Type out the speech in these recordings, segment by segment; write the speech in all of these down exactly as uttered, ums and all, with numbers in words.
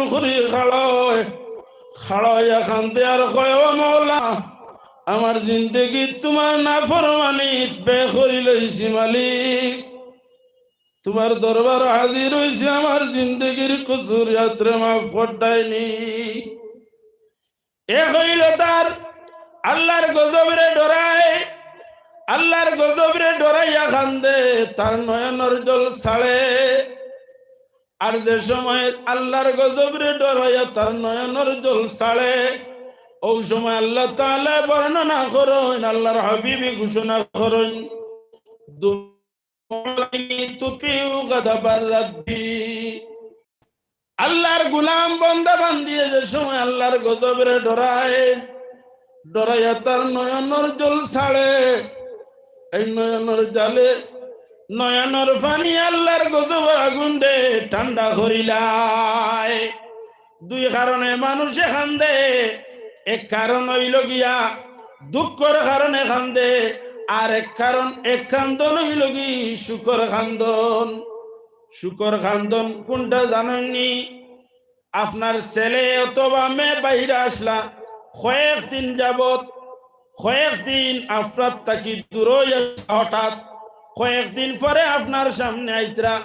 করি খাড়া অয়, খাড়া অইয়া কান্দে আর কয়, "ও মওলা, আমার জিন্দেগিত তুমার নাফরমানিত ব্যয় করি লইছি মালিক, তুমার দরবার হাজির অইছি, আমার জিন্দেগির কসুর ইয়াত্রে মাফ করতায়নি।" এ কইল তার আল্লার গজবরে ডরায়, আল্লার গজবরে ডরাইয়া কান্দে, তার নয়নর জল ছাড়ে। আর যে সময় আল্লার গজবরে ডরাইয়া তার নয়নর জল ছাড়ে, অউ সময় আল্লাহ তাআলা বর্ণনা করইন, আল্লার হাবিবে ঘোষণা করইন, "তুফিউ গাদাবার রাব্বি।" আল্লার গুলাম বন্দা বান্দিয়ে যে সময় আল্লার গজবরে ডরায়, ডরাইয়া তার নয়নর জল ছাড়ে, এই নয়নর জলে, নয়নর পানি আল্লার গজবর আগুনরে ঠান্ডা করিলায়। দুই কারণে মানুষে কান্দে, এক কারণ অইল গিয়া দুঃখর কারণে কান্দে, আর এক কারণ, এক কান্দন অইল গি সুখর কান্দন। সুখর কান্দন কুনটা জানইননি? আপনার ছেলে অথবা মেয়ে বাইরে আসলা, কয়েকদিন যাবত, কয়েকদিন আপনার থাকি দূরে অইয়া হঠাৎ কয়েকদিন পরে আপনার সামনে আইতরা,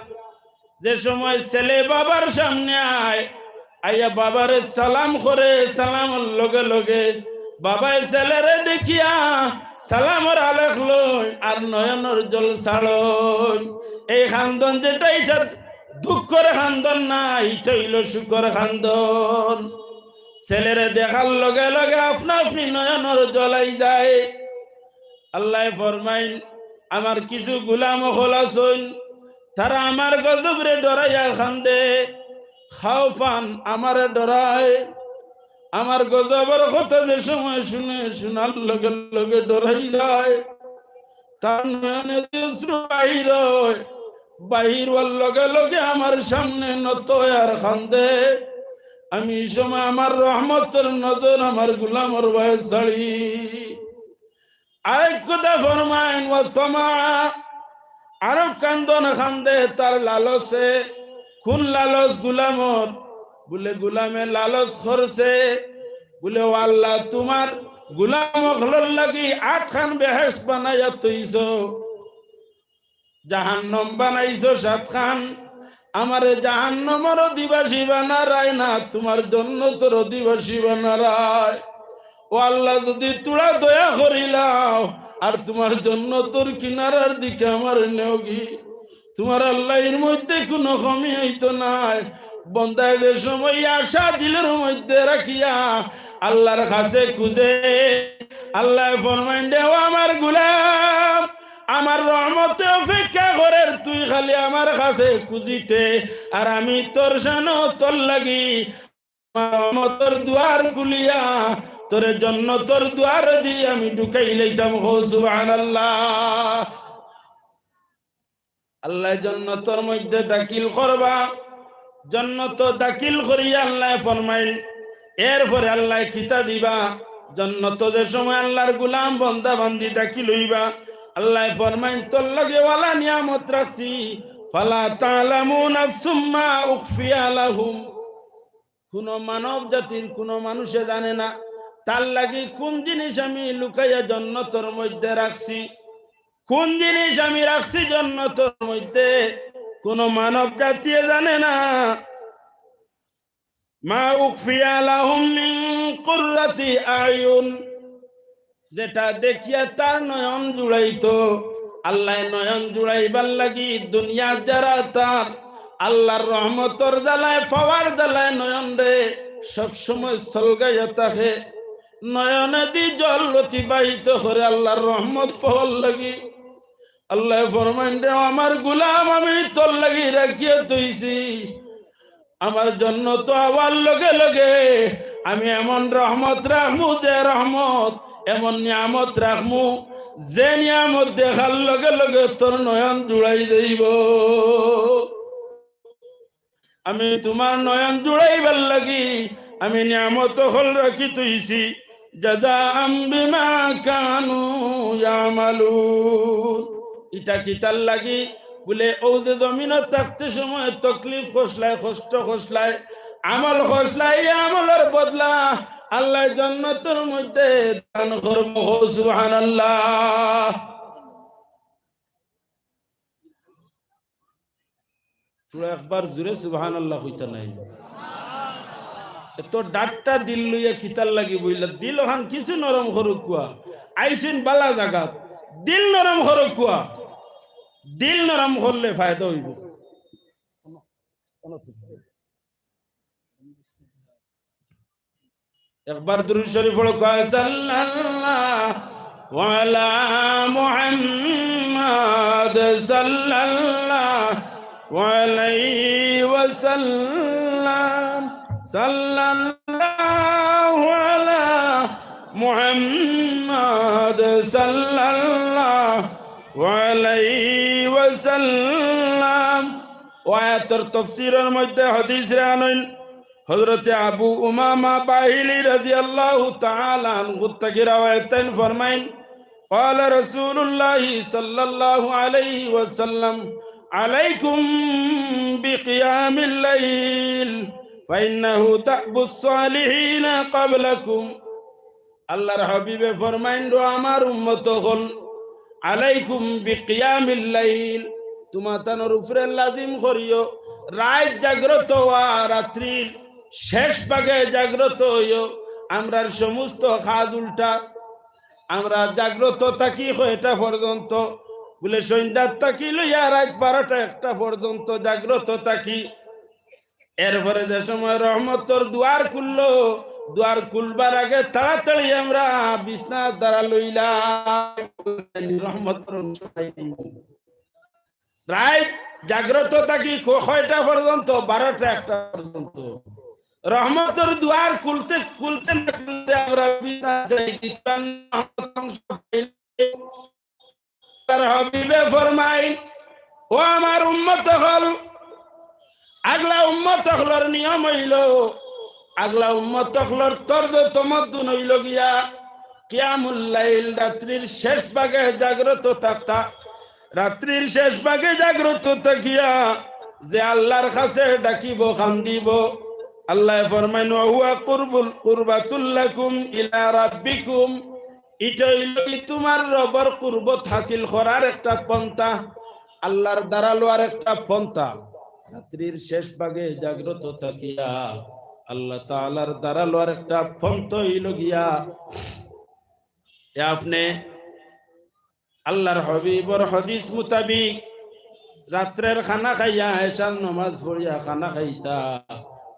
যে সময় ছেলে বাবার সামনে আয়, আইয়া বাবারে সালাম করে, সালামর লগে লগে বাবায় ছেলেরে দেখিয়া সালামর আলেক লইন আর নয়নর জল ছাড়ইন। এই কান্দন যেটা, ইটা দুঃখর কান্দন না, ইটা অইল সুখর কান্দন। ছেলেরে দেখার লগে লগে আপনা আপনি নয়নর জল আই যায়। আল্লায় ফরমাইন, আমার কিছু গুলাম অকল আছইন, তারা আমার গজবরে ডরাইয়া কান্দে, খাওফান, আমারে ডরায়। আমার গজবর কথা যে সময় শুনে, শুনার লগে লগে ডরাই যায়। তার নয়নে যে অশ্রু বাহির অয়, বাহির অওয়ার লগে লগে আমার সামনে নত অয় আর কান্দে। আমি ই সময় আমার রহমতর নজর আমার গুলামর বায় ছাড়ি। আরেক কথা ফরমাইন, "ওয়া তামা", আরো কান্দন কান্দে তার লালসে। কুন লালস গুলামর? বুলে গুলামে লালস করছে, বুলে, "ও আল্লাহ, তুমার গুলাম অকলর লাগি আটখান বেহেশত বানাইয়া থইছো।" জাহান্নম বানাইছো সাতখান, আমারে জাহান্নমর অধিবাসী বানারায় না, তুমার জন্নতর অধিবাসী বানারায়। ও আল্লাহ, যুদি তুরা দয়া করিলাও আর তুমার জন্নতর কিনারার দিকে আমারে নেওগি, তুমার আল্লাহ এর মধ্যে কুনু কমি অইতো নায়। বন্দায় যে সময় আশা দিলর মধ্যে রাখিয়া আল্লাহর কাছে খুঁজে, আল্লায় ফরমাইন দে, "ও আমার গুলাম, আমার রহমতে অপেক্ষা করের, তুই খালি আমার কাছে খুঁজিতে, আর আমি তোর শানো তোর লাগি আমার রহমতর দুয়ার খুলিয়া তোরে জন্নতর দুয়ারদি আমি ঢুকাই লইতাম।" কও সুবহানাল্লাহ। আল্লায় জন্নতর মধ্যে দাখিল করবা, জন্নত দাখিল করিয়া আল্লায় ফরমাইন, এরপরে আল্লায় কিতা দিবা? জন্নত যে সময় আল্লাহর গুলাম বন্দা বান্দি দাখিল অইবা, আল্লায় ফরমাইন, "তোর লাগি অলা নিয়ামত রাখছি, ফালা তা'লামু নাফসুম মা উখফিয়া লাহুম।" কুনু মানব জাতির কুনু মানুষে জানে না তার লাগি কুন জিনিস আমি লুকাইয়া জন্নতর মধ্যে রাখছি, কুন জিনিস আমি রাখছি জন্নতর মধ্যে, কুনু মানব জাতিয়ে জানে না। মা উখফিয়া লাহুম মিন কুররাতি আয়ুন, যেটা দেখিয়া তার নয়ন জুড়াইতো, আল্লায় নয়ন জুড়াইবার লাগি দুনিয়াত যারা তার আল্লাহর রহমতর জ্বালায়, পাওয়ার জ্বালায় নয়নরে সবসময় সলগাইয়া থাকে, নয়নেদি জল অতিবাহিত করে আল্লাহর রহমত পাওয়ার লাগি। আল্লায় ফরমাইন দে, "ও আমার গুলাম, আমি তোর লাগি রাখিয়া থইছি।" আমার জন্নত আওয়ার লগে লগে আমি এমন রহমত রাখমু, যে রহমত, এমন নিয়ামত রাখমু, যে নিয়ামত দেখার লগে লগে তোর নয়ন জুড়াই যাইবো। আমি তুমার নয়ন জুড়াইবার লাগি আমি নিয়ামত অকল রাখি থইছি। জাযাআম বিমা কানু ইয়ামালুন। ইটা কিতার লাগি? বুলে, অউ যে জমিনো থাকতে সময় তকলিফ কষলায়, কষ্ট কষলায়, আমল করছলা, ই আমলর বদলা আল্লায় জন্নতর মধ্যে দান করবো। কও সুবহানাল্লাহ। তোরা একবার জোরে সুবহানাল্লাহ কইতা নায়। এত ডাট্টা দিল লইয়া কিতার লাগি বইলা? দিল অখান কিছু নরম করউক্কা। আইছইন বালা জাগাত, দিল নরম করউক্কা। দিল নরম করলে ফায়দা অইবো। একবার দুরূদ শরীফ পড়ো, কয়, সাল্লাল্লাহু আলা মুহাম্মাদ, সাল্লাল্লাহু আলাইহি ওয়াসাল্লাম, সাল্লাল্লাহু আলা মুহাম্মাদ, সাল্লাল্লাহু আলাইহি ওয়াসাল্লাম। অউ আয়াতর তফসিরর মধ্যে হাদিসরে আনইন, হযরতে আবু উমামা বাহিলী রাদিয়াল্লাহু তাআলা আনহু থাকি রেওয়ায়েত, তাইন ফরমাইন, قال رسول الله صلى الله عليه وسلم، عليكم بقيام الليل، فإنه دأب الصالحين قبلكم। আল্লাহর হাবিবে ফরমাইন, ও আমার উম্মত অকল, আলাইকুম বিকিয়ামিল লাইল, তুমাতানর উপরে লাজিম করিও রাইত জাগ্রত অওয়া, রাত্রির শেষ ভাগে জাগ্রত অইও। আমরার সমস্ত কাজ উল্টা। আমরা জাগ্রত থাকি কয়টা পর্যন্ত? বুলে, সন্ধ্যার থাকি লইয়া রাইত বারোটা একটা পর্যন্ত জাগ্রত থাকি। এরপরে যে সময় রহমতর দুয়ার খুললো, দুয়ার খুলবার আগে তাড়াতাড়ি আমরা বিছনার দ্বারা লইলাম। রহমতর অংশ পাইনি। রাইত জাগ্রত থাকি ক-, কয়টা পর্যন্ত? বারোটা একটা পর্যন্ত। রহমতর দুয়ার খুলতে, খুলতে না খুলতে আমরা বিছনাত যাই, রহমতর অংশ পাইলাম। আল্লাহর হাবিবে ফরমাইন, ও আমার উম্মত অকল, আগলা উম্মত অকলর নিয়ম অইলো, আগলা উম্মত অকলর তর্জ তমদ্দুন অইলো গিয়া কিয়ামুল লাইল, রাত্রির শেষ ভাগে জাগ্রত থাকতা। রাত্রির শেষ ভাগে জাগ্রত থাকিয়া যে আল্লাহর কাছে ডাকিবো, কান্দিবো, আল্লায় ফরমাইন, "ওয়া হুয়া কুরবুল, কুরবাতুল লাকুম ইলা রাব্বিকুম।" ইটা অইলো কি তুমার রবর কুরবত হাসিল করার একটা পন্থা, আল্লাহর দারাল অওয়ার একটা পন্থা। রাত্রির শেষ ভাগে জাগ্রত থাকিয়া আল্লাহ তাআলার দারাল অওয়ার একটা পন্থা অইলো গিয়া এ আপনে আল্লাহর হাবিবর হাদিস মোতাবিক রাত্রের খানা খাইয়া, এশার নমাজ পড়িয়া খানা খাইতা।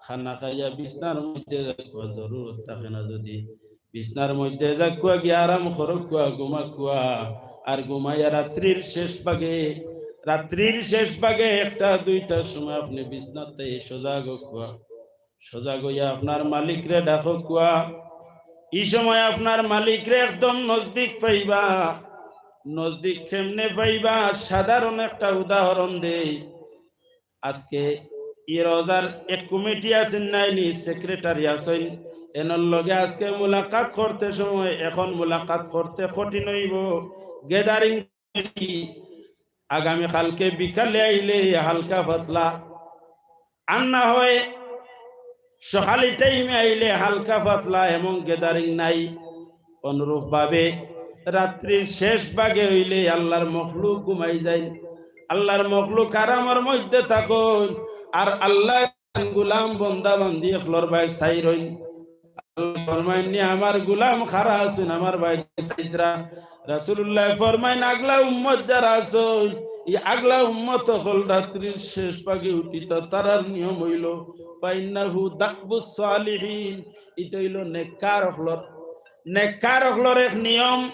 খানা খাইয়া বিছনার মধ্যে যাউক্কা, জরুরত থাকে না যদি, বিছনার মধ্যে যাউক্কা, গিয়া আরাম করউক্কা, ঘুমাউক্কা। আর ঘুমাইয়া রাত্রির শেষ ভাগে, রাত্রির শেষ ভাগে একটা দুইটার সময় আপনে বিছনাত থাকি সজাগ অউক্কা। সজাগ অইয়া আপনার মালিকরে ডাকউক্কা। ই সময় আপনার মালিকরে একদম নজদিক পাইবা। নজদিক কেমনে পাইবা? সাধারণ একটা উদাহরণ দেই। আজকে ই রোজার এক কমিটি আছইন নায়নি, সেক্রেটারি আছইন, এনর লগে আজকে মুলাকাত করতে সময়, এখন মুলাকাত করতে কঠিন অইবো, gathering আগামী কালকে বিকালে আইলে হালকা পাতলা, আর না হয় সকালি টাইমে আইলে হালকা পাতলা, এমন gathering নাই। অনুরূপভাবে রাত্রির শেষ ভাগে অইলে আল্লাহর মখলুক ঘুমাই যাইন, আল্লাহর মখলুক আরামর মধ্যে থাকইন, আর আল্লাহ গুলাম বন্দা বান্দি অকলর বায় চাইরইন। আল্লায় ফরমাইন নি, আমার গুলাম খারা আছইন, আমার বায় চাইতরা। রাসূলুল্লায় ফরমাইন, আগলা উম্মত যারা আছইন, ই আগলা উম্মত অকল রাত্রির শেষ ভাগে উঠিতা, তারার নিয়ম অইলো, ফাইন্নাহু দাবুস সালিহিন, ইটা অইলো নেককার অকলর, নেককার অকলর এক নিয়ম।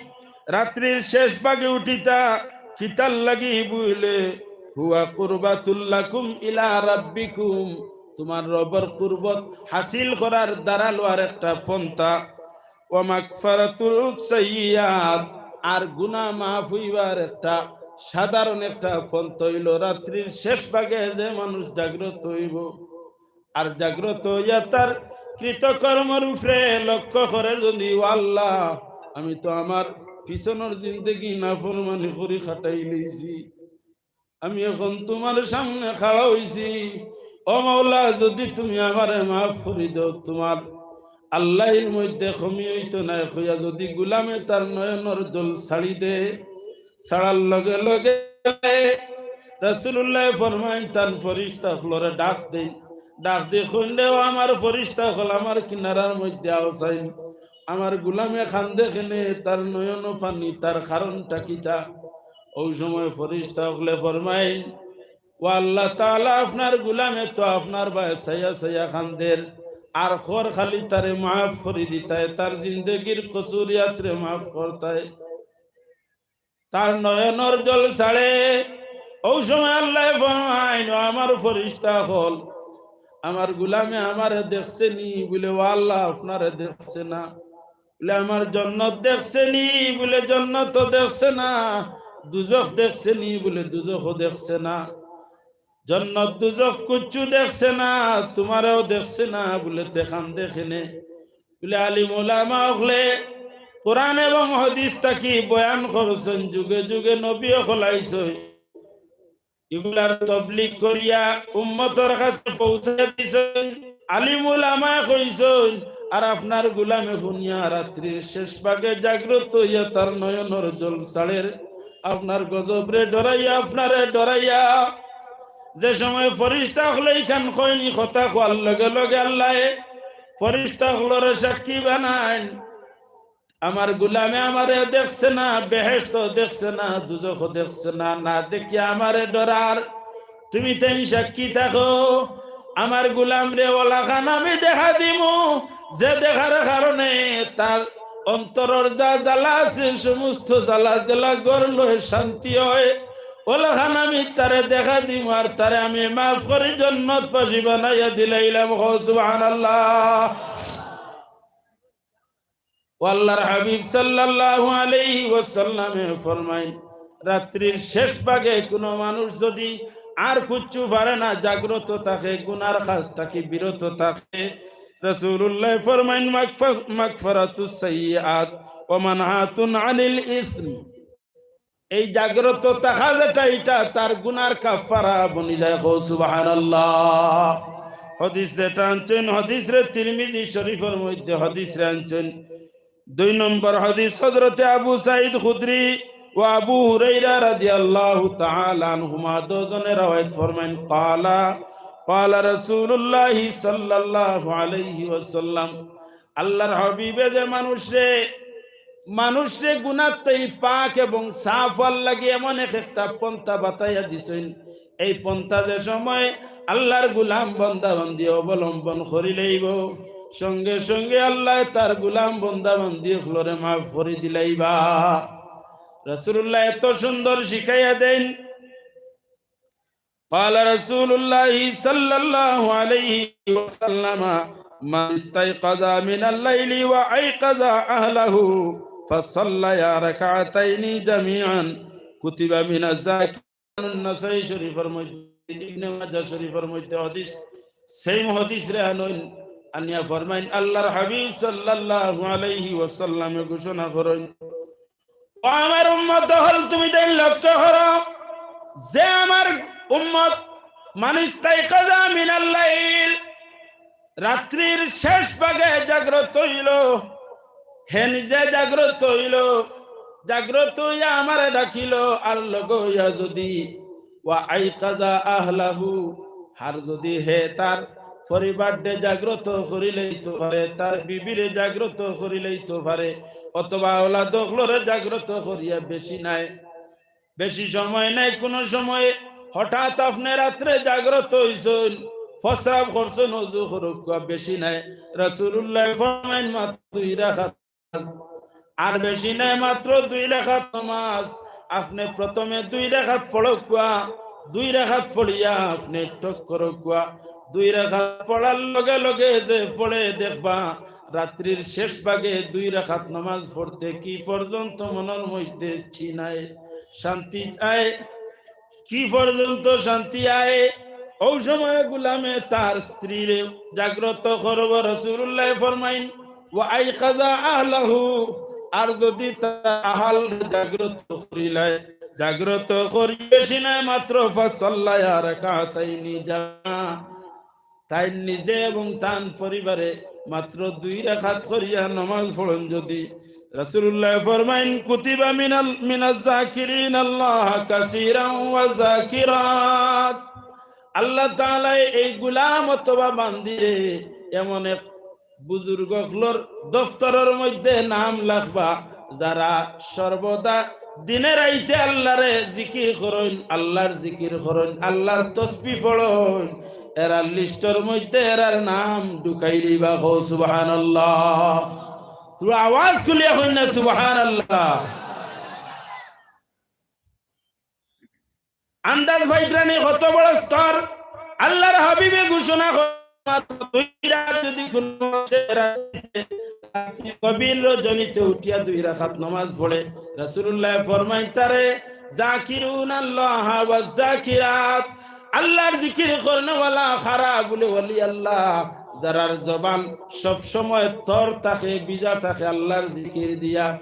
রাত্রির শেষ ভাগে উঠিতা, কিতার লাগি বুলে, হুয়া কুরবাতুল লাকুম ইলা রাব্বিকুম, তুমার রবর কুরবত হাসিল করার দারাল অওয়ার একটা পন্থা। ওয়া মাগফিরাতুল সাইয়্যাত, আর গুনা মাফ অইবার একটা সাধারণ একটা পন্থা অইলো রাত্রির শেষ ভাগে যে মানুষ জাগ্রত অইবো, আর জাগ্রত অইয়া তার কৃতকর্মর উপরে লক্ষ্য করে যদি, "ও আল্লাহ, আমি তো আমার পিছনর জিন্দেগি নাফরমানি করি কাটাই লইছি, আমি এখন তুমার সামনে খাড়া অইছি, ও মাওলা, যুদি তুমি আমারে মাফ করি দেও, তুমার আল্লাহর মধ্যে কমি অইতো নায় কইয়া যুদি গুলামে তার নয়নর জল ছাড়ি দে, ছাড়ার লগে লগে রাসূলুল্লায় ফরমাইন, তান ফিরিস্তা অকলরে ডাক দেইন, ডাক দি কইন, "রে ও আমার ফিরিস্তা অকল, আমার কিনারার মধ্যে আও চাইন, আমার গুলামে কান্দে কেনে, তার নয়নো পানি, তার কারণটা কিতা?" অউ সময় ফিরিস্তা অকলে ফরমাইন, "ও আল্লাহ তাআলা, আপনার গুলামে তো আপনার বায় চাইয়া চাইয়া কান্দের, আর কর খালি তারে মাফ করি দিতায়, তার জিন্দেগির কসুরিয়াতরে মাফ করতায়, তার নয়নর জল ছাড়ে।" অউ সময় আল্লায় ফরমাইন, "ও আমার ফিরিস্তা অকল, আমার গুলামে আমারে দেখছে নি?" বুলে, "ও আল্লাহ, আপনারে দেখছে না।" বুলে, "আমার জন্নত দেখছে নি?" বুলে, "জন্নতও দেখছে না।" "দুজখ দেখছে নি?" বুলে, "দুজখও দেখছে না।" "জন্নত দুজখ কুচ্ছু দেখছে না, তুমারেও দেখছে না।" বুলে, "তে কান্দে কেনে?" বুলে, আলিম উলামা অকলে কোরআন এবং হাদিস থাকি বয়ান করছইন, যুগে যুগে নবী অকল আইছইন, ইগুলার তবলিগ করিয়া উম্মতর কাছে পৌঁছাইয়া দিছইন, আলিম উলামায় কইছইন, আর আপনার গুলামে হুনিয়া রাত্রির শেষ ভাগে জাগ্রত অইয়া তার নয়নর জল ছাড়ের, আপনার গজবরে ডরাইয়া, আপনারে ডরাইয়া। যে সময় ফিরিস্তা অকলে ইখান কইন, ই কথা কওয়ার লগে লগে আল্লায় ফিরিস্তা অকলরে সাক্ষী বানাইন, "আমার গুলামে আমারে দেখছে না, বেহেশতও দেখছে না, দুজখও দেখছে না, না দেখিয়া আমারে ডরার। তুমি তাইন সাক্ষী থাকো, আমার গুলামরে অলাখান আমি দেখা দিমু, যে দেখার কারণে তার অন্তরর যা জ্বালা আছে, সমস্ত জ্বালা জ্বালা ঘর লয় শান্তি অয়, অলাখান আমি তারে দেখা দিমু, আর তারে আমি মাফ করি জন্নতবাসী বানাইয়া দিলাইলাম।" কও সুবহানাল্লাহ। ও আল্লাহর হাবিব সাল্লাল্লাহু আলাইহি ওয়াসাল্লামে ফরমাইন, রাত্রির শেষ ভাগে কুনু মানুষ যুদি আর কুচ্ছু পারে না, জাগ্রত থাকে, গুনার কাজ থাকি বিরত থাকে, রাসূলুল্লায় ফরমাইন, "মাগফা-, মাগফিরাতুস সাইয়্যিআত ওয়া মানহাতুন আনিল ইসম।" এই জাগ্রত থাকা যেটা, ইটা তার গুনার কাফফারা বনি যায়। কও সুবহানাল্লাহ। হাদিস যেটা আনছইন, হাদিসরে তিরমিজি শরীফর মধ্যে হাদিসরে আনছইন। দুই নম্বর হাদিস, হযরতে আবু সাঈদ খুদরি ও আবু হুরাইরা রাদিয়াল্লাহু তাআলা আনহুমা দুজনে রওয়ায়াত ফরমাইন, ক্বালা, ক্বালা রাসূলুল্লাহি সাল্লাল্লাহু আলাইহি ওয়াসাল্লাম, আল্লাহর হাবিবে যে মানুষরে, মানুষরে গুনাহ থাকি পাক এবং সাফ অওয়ার লাগি এমন এক একটা পন্থা বাতাইয়া দিছইন, এই পন্থা যে সময় আল্লাহর গুলাম বন্দা বান্দি অবলম্বন করিলাইবো, সঙ্গে সঙ্গে আল্লায় তার গুলাম বন্দা বান্দি অকলরে মাফ করি দিলাইবা। রাসূলুল্লায় এত সুন্দর শিখাইয়া দেইন। قال رسول الله صلى الله عليه وسلم: من استيقظ من الليل وأيقظ أهله فصليا ركعتين جميعا كتب من الذاكرين। নাসাই শরীফর মধ্যে, ইবনে মাজাহ শরীফর মধ্যে হাদিস, same হাদিসরে আনইন, আনিয়া ফরমাইন, আল্লাহর হাবিব সাল্লাল্লাহু আলাইহি ওয়াসাল্লামে ঘোষণা করইন, ও আমার উম্মত অকল, তুমি তাইন লক্ষ্য করো, যে আমার উম্মত, মান ইস্তাইকাযা মিনাল লাইল, রাত্রির শেষ ভাগে জাগ্রত অইলো, হে নিজে জাগ্রত অইলো, জাগ্রত অইয়া আমারে ডাকিলো, আর লগে অইয়া যুদি ওয়া আইকাযা আহলাহু, আর যুদি হে তার পরিবাররে জাগ্রত করিলাইতো পারে, তার বিবিরে জাগ্রত করিলাইতো পারে, অথবা আওলাদ অকলরে জাগ্রত করিয়া, বেশি নায়, বেশি সময় নায়, কুনু সময় হঠাৎ আপনে রাত্রে জাগ্রত অইছইন, প্রস্রাব করছইন, অজু করউক্কা, বেশি নায়। রাসূলুল্লায় ফরমাইন, মাত্র দুই রাকাত, আর বেশি নায়, মাত্র দুই রাকাত নামাজ। আপনে প্রথমে দুই রাকাত পড়উক্কা, দুই রাকাত পড়িয়া আপনে টক করউক্কা, দুই রাকাত পড়ার লগে লগে যে পড়ে দেখবা, রাত্রির শেষ ভাগে দুই রাকাত নামাজ পড়তে কি পর্যন্ত মনর মধ্যে চিন আয়, শান্তি আয়, কি পর্যন্ত শান্তি আয়। অউ সময় গুলামে তার স্ত্রীরে জাগ্রত করবো। রাসূলুল্লায় ফরমাইন, ওয়া আইকাযা আহলাহু, আর যুদি তার আহলরে জাগ্রত করিলায়, জাগ্রত করি বেশি নায়, মাত্র ফাসাল্লায়া রাকাতাইনি জামা, তাইন নিজে এবং তান পরিবারে মাত্র দুই রাকাত করিয়া নমাজ পড়ইন যুদি, রাসূলুল্লায় ফরমাইন, "কুতিবা মিনাল, মিনাজ জাকিরিন আল্লাহ কাসীরান ওয়া জাকিরাত।" আল্লাহ তাআলায় এই গোলাম অথবা বান্দিরে এমন এক বুজুর্গ অকলর দফতরর মধ্যে নাম লেখবা, যারা সর্বদা দিনে রাইতে আল্লাহরে জিকির করইন, আল্লাহর জিকির করইন, আল্লাহর তসবিহ পড়ইন, এরার লিস্টর মধ্যে এরার নাম ঢুকাই দিবা। কও সুবহানাল্লাহ। তোরা আওয়াজ খুলিয়া কইন না সুবহানাল্লাহ। আন্দাজ পাইত্রানি কত বড় স্তর। আল্লাহর হাবিবে ঘোষণা করেন, মাত্র দুই রাত যুদি কুনু মানুষে রাত্রি গভীর রজনীতে উঠিয়া দুই রাকাত নমাজ পড়ে, রাসূলুল্লায় ফরমাইন তারে, "জাকিরুন আল্লাহ ওয়া জাকিরাত।" আল্লাহর জিকির করনেওয়ালা কারা বুলে? ওলি আল্লাহ, যারার জবান সব সময় তর থাকে, ভিজা থাকে আল্লাহর জিকির দিয়া।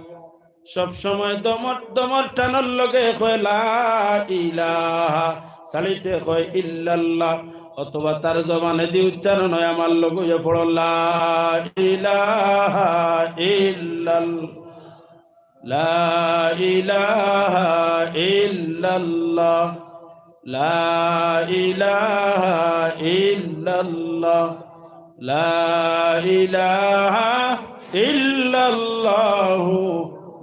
সব সময় দমর, দমর টানর লগে কয়, "লা ইলাহা", চালিতে কয়, "ইল্লাল্লাহ", অথবা তার জবানেদি উচ্চারণ অয়, আমার লগে পড়ো, "লা ইলাহা ইল্লাল-, লা ইলাহা ইল্লাল্লাহ।" لا إله إلا الله، لا إله إلا الله،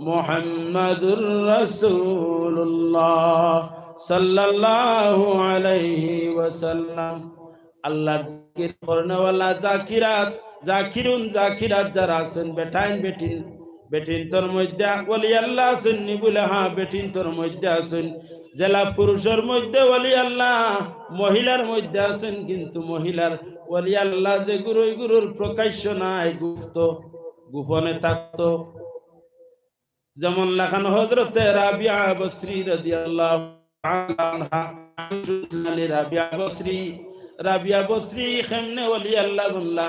محمد رسول الله، صلى الله عليه وسلم। আল্লাহর জিকির করনেওয়ালা জাকিরাত, জাকিরুন জাকিরাত যারা আছইন, বেটাইন বেটিন, বেটিন্তর মধ্যে ওলি আল্লাহ আছইন নি? বুলে, "হ্যাঁ, বেটিন্তর মধ্যে আছইন।" যেলা পুরুষর মধ্যে ওলি আল্লাহ, মহিলার মধ্যে আছইন, কিন্তু মহিলার ওলি আল্লাহ যেগুর, ওইগুর প্রকাশ্য নায়, গুপ্ত, গোপনে থাকতো। যেমন লাখান হযরতে রাবিয়া বসরি রাদিয়াল্লাহু তাআলা আনহা, রাবিয়া বসরি, রাবিয়া বসরি কেমনে ওলি আল্লাহ বনলা?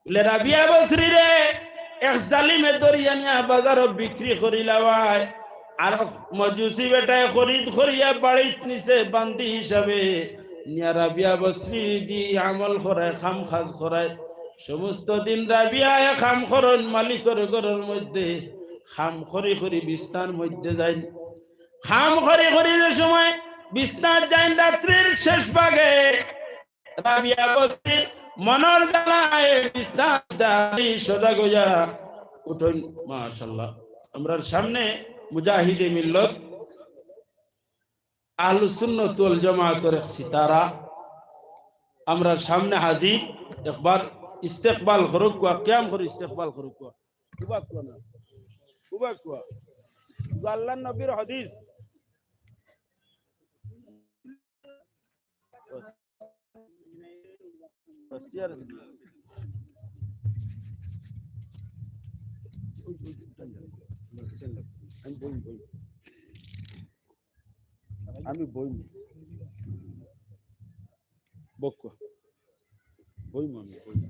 বুলে, রাবিয়া বসরিরে এক জালিমে ধরিয়া নিয়া বাজারো বিক্রি করিলাইছে। আর মজুসি বেটায় খরিদ করিয়া বাড়িত নিছে বান্দি হিসাবে। নিয়া রাবিয়া বসরিদি আমল করায়, কাম কাজ করায়। সমস্ত দিন রাবিয়ায় কাম করইন মালিকর ঘরর মধ্যে, কাম করি করি বিছনার মধ্যে যাইন। কাম করি করি যে সময় বিছনাত যাইন রাত্রির শেষ ভাগে, রাবিয়া বসরির মনর জ্বালায় বিছনাত দাঁড়ি সজাগ অইয়া উঠইন। মাশাআল্লাহ। আমরার সামনে মুজাহিদে মিল্লত আহলুস সুন্নাত ওয়াল জামাতর এক সিতারা আমরার সামনে হাজির। একবার ইস্তেকবাল করউক্কা, কিয়াম করি ইস্তেকবাল করউক্কা। উবা কুয়া না, উবা কুয়া। ইগু আল্লাহর নবীর হাদিস। আমি বই, বই। আমি বই। বউক্কা। বই মানে, বই।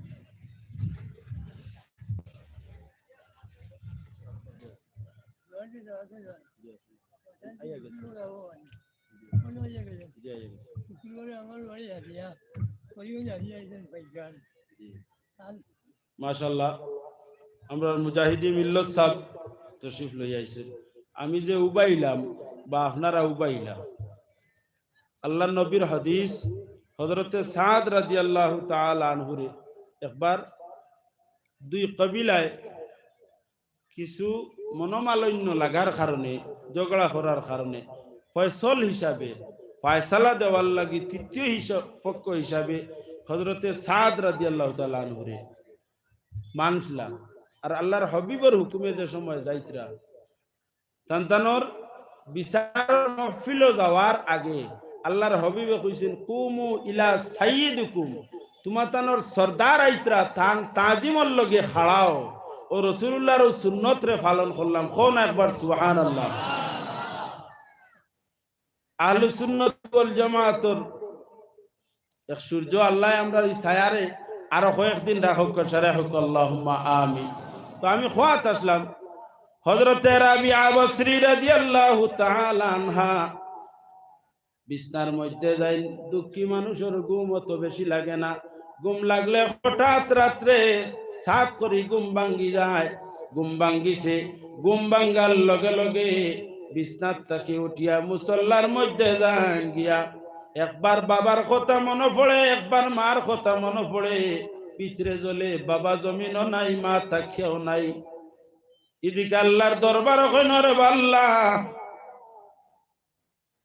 আইয়া গেছে। জি, আইয়া গেছে। জি। মাশাআল্লাহ, আমরার মুজাহিদে মিল্লত সাব তশরিফ লইয়া আইছইন। আমি যে উবাইলাম বা আপনারা উবাইলা, আল্লাহর নবীর হাদিস, হযরতে সাদ রাদিয়াল্লাহু তাআলা আনহুরে একবার দুই কবিলায় কিছু মনোমালিন্য লাগার কারণে, ঝগড়া করার কারণে, ফয়সল হিসাবে, ফয়সালা দেওয়ার লাগি তৃতীয় হিসা-, পক্ষ হিসাবে হযরতে সাদ রাদিয়াল্লাহু তাআলা আনহুরে মানছিলা। আর আল্লাহর হাবিবর হুকুমে যে সময় যাইতরা, তান তানর বিচারর মহফিলো যাওয়ার আগে আল্লাহর হাবিবে কইছইন, "কুমু ইলা সাইয়্যিদিকুম", তুমা তানর সর্দার আইতরা, তান তাজিমর লগে খাড়াও। ও রাসূলুল্লাহর ও সুন্নতরে পালন করলাম। কও না একবার সুবহানাল্লাহ। আহলুস সুন্নাত ওয়াল জামাতর এক সূর্য আল্লাহ আমরার ই ছায়ারে আরো কয়েকদিন রাখউক, সারা হউক, আল্লাহুম্মা আমিন। তো আমি কওয়াত আসলাম, হযরতে রাবিয়া বসরি রাদিয়াল্লাহু তাআলা আনহা বিছনার মধ্যে যাইন, দুঃখী মানুষর ঘুম অত বেশি লাগে না, ঘুম লাগলে হঠাৎ রাত্রে সাত করি ঘুম ভাঙ্গি যায়। ঘুম ভাঙ্গিছে, ঘুম ভাঙ্গার লগে লগে বিছনাত থাকি উঠিয়া মুসল্লার মধ্যে যাইন গিয়া। একবার বাবার কথা মনো পড়ে, একবার মার কথা মনো পড়ে। ভিতরে জ্বলে, বাবা জমিনও নাই, মা থাকিয়াও নাই। ইদিকে আল্লার দরবারো কইন, "রে আল্লা,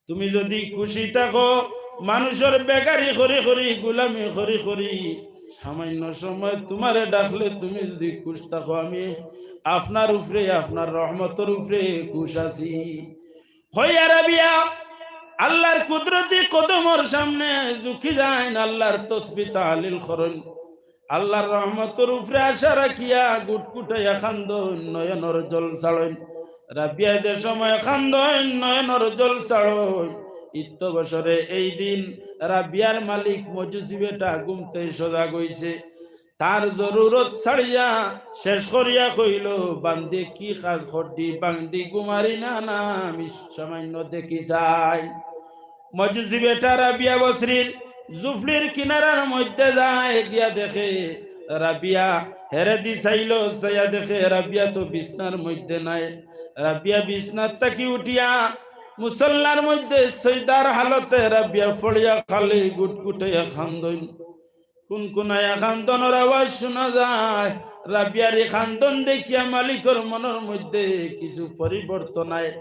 তুমি যদি খুশি থাকো, মানুষর বেগারি করি করি, গুলামি করি করি, সামান্য সময় তুমারে ডাকলে তুমি যদি খুশ থাকো, আমি আপনার উপরে, আপনার রহমতর উপরে খুশ আছি।" কইয়া রাবিয়া আল্লার কুদরতি কদমর সামনে ঝুঁকি যাইন, আল্লার তসবি তাহলিল করইন। আল্লার রহমতর উপরে আশা রাখিয়া গুটগুটাইয়া কান্দইন, নয়নর জল ছাড়ইন। রাবিয়া যে সময় কান্দইন, নয়নর জল ছাড়ইন, ইত্যবসরে এই দিন রাবিয়ার মালিক মজুসি বেটা ঘুম থাকি সজাগ অইছে। তার জরুরত ছাড়িয়া শেষ করিয়া কইল, "বান্দি কি কাজ করদি? বান্দি ঘুমারি না, না আমি সামান্য দেখি চাই।" মজুসি বেটা রাবিয়া বসরির জুফলির কিনারার মধ্যে যায়, গিয়া দেখে রাবিয়া হেরেদি চাইল, চাইয়া দেখে রাবিয়া তো বিছনার মধ্যে নাই। রাবিয়া বিছনার থাকি উঠিয়া মুসল্লার মধ্যে সইদার হালতে রাবিয়া পড়িয়া খালি গুটগুটাইয়া কান্দইন। কুনকুনাইয়া কান্দনর আওয়াজ শুনা যায়। রাবিয়ার ই কান্দন দেখিয়া মালিকর মনর মধ্যে কিছু পরিবর্তন আয়।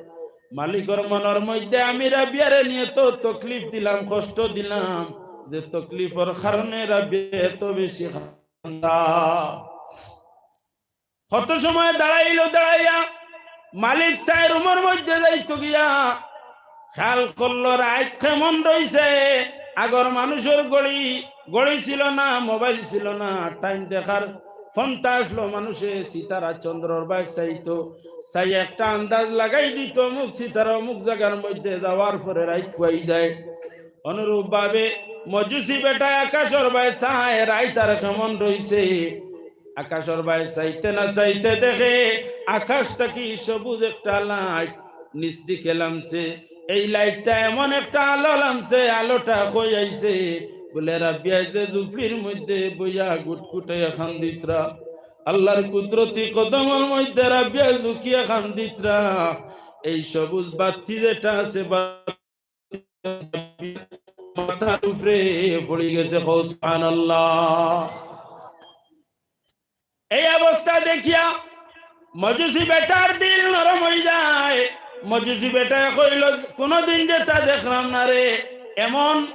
মালিকর মনর মধ্যে, "আমি রাবিয়ারে নিয়ে তো তকলিফ দিলাম, কষ্ট দিলাম, যে তকলিফর কারণে রাবিয়া এত বেশি কান্দা।" কত সময় দাঁড়াইল, দাঁড়াইয়া মালিক চায় রুমর মধ্যে যাইতো গিয়া, খেয়াল করলো রাইত কেমন রইছে। আগর মানুষর ঘড়ি, ঘড়ি ছিল না, মোবাইল ছিল না, টাইম দেখার পন্থা আসলো মানুষে সিতারা চন্দ্রর বায় চাইতো, চাই একটা আন্দাজ লাগাই দিত, অমুক সিতারা অমুক জাগার মধ্যে যাওয়ার পরে রাইত পুয়াই যায়। অনুরূপভাবে মজুসি বেটায় আকাশর বায় চায়, রাইত আর কেমন রইছে। আকাশর বায় চাইতে না চাইতে দেখে আকাশ থাকি সবুজ একটা লাইট নিচ দিকে লামছে। এই লাইটটা এমন একটা আলো লামছে, আলোটা কই আইছে? বলে, রাবিয়ায় যে জুফলির মধ্যে বইয়া গুটগুটাইয়া কান্দিত্রা, আল্লার কুদরতি কদমর মধ্যে রাবিয়ায় ঝুঁকিয়া কান্দিত্রা, এই সবুজ বাতি যেটা আছে, মাথার উপরে পড়ি গেছে। কও সুবহানাল্লাহ। এই অবস্থা দেখিয়া মজুসি বেটার দিল নরম অই যায়। মজুসি বেটায় কইল, "কোনোদিন যেটা দেখলাম না রে, এমন,